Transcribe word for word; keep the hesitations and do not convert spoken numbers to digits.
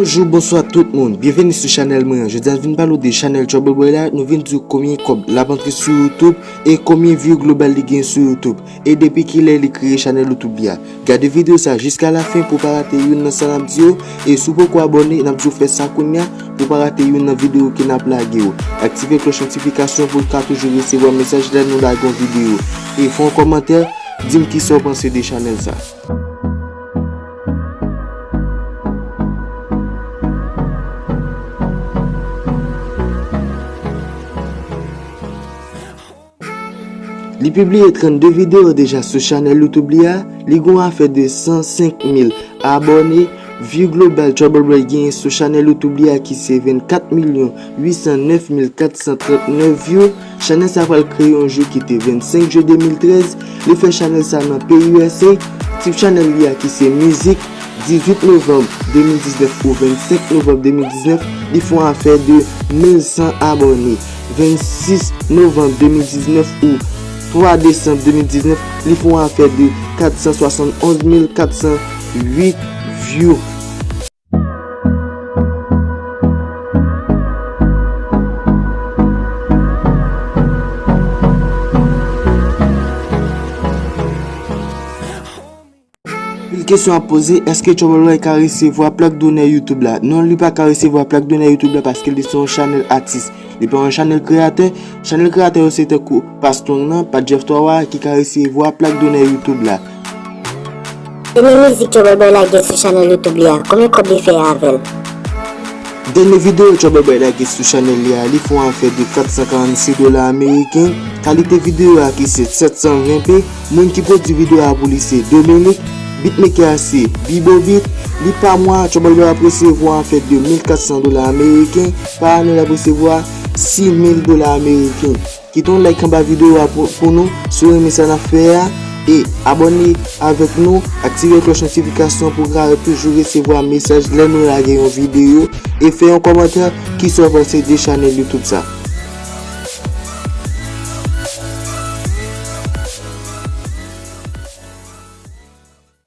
Bonjou, bonswa tout moun. Byenveni sou chanèl mwen an. Jodi a, n vin pale w de chanèl Trouble Boy la. Nou vin di w konbyen kòb l ap antre sou YouTube e konbyen view global li gen sou YouTube. E depi kilè li kreye chanèl YouTube li a. Gade videyo sa jiska lafen pou w pa rate youn nan sa n ap di yo. E si w poko abòne, n ap di w fè sa kounye a pou w pa rate youn nan videyo ke n ap lage yo. Aktive klòch notifikasyon pou w ka toujou resevwa mesaj lè nou lage yon videyo. E fè yon kòmantè, di m kisa w panse de chanèl sa. Li pibliye trannde videyo deja sou chanèl YouTube li a. Li gen yon afè de san senk mil abòne. View global Trouble Boy genyen sou chanèl YouTube li a ki se vennkat milyon uit san nèf mil kat san trannèf view. Chanèl sa pral kreye yon jou ki te vennsenk jen de mil trèz. Li fè chanèl sa nan peyi U S A. Tit chanèl li a ki se mizik. Dizuit novanm de mil diznèf ou vennsenk novanm de mil diznèf, li fè yon afè de mil san abòne. Vennsis novanm de mil diznèf ou twa desanm de mil diznèf, li fè yon afè de kat san swasannonz mil kat san uit view. Anpil kesyon ap poze, èske Trouble Boy ka resevwa plak donè YouTube la? Non, li pa ka resevwa plak donè YouTube la paske li se yon chanèl atis. Li pa yon chanèl kreyatè. Chanèl kreyatè yo se tankou Pa Strong nan, Pa Jeff Twa Wa ki ka resevwa plak donè YouTube la. Dènye mizik Trouble Boy lage sou chanèl YouTube li a, konbyen kòb li fè avè l? Dènye videyo Trouble Boy lage sou chanèl li a, li fè yon afè de kat san karannsis dola ameriken. Kalite videyo a ki se sèt san ven p. Moun ki pwodui videyo a pou li se Dominique. Beatmaker a se Bibo Beat. Li pa mwa, Trouble Boy ap resevwa yon afè de mil kat san dola ameriken. Pa ane, l ap resevwa sis mil dola ameriken. Kite yon like anba videyo a pou, pou nou, si w renmen sa n ap fè a. E abòne avèk nou, aktive klòch notifikasyon pou w ka toujou resevwa mesaj lè nou lage yon videyo. E fè yon kòmantè, kisa w panse de chanèl YouTube sa.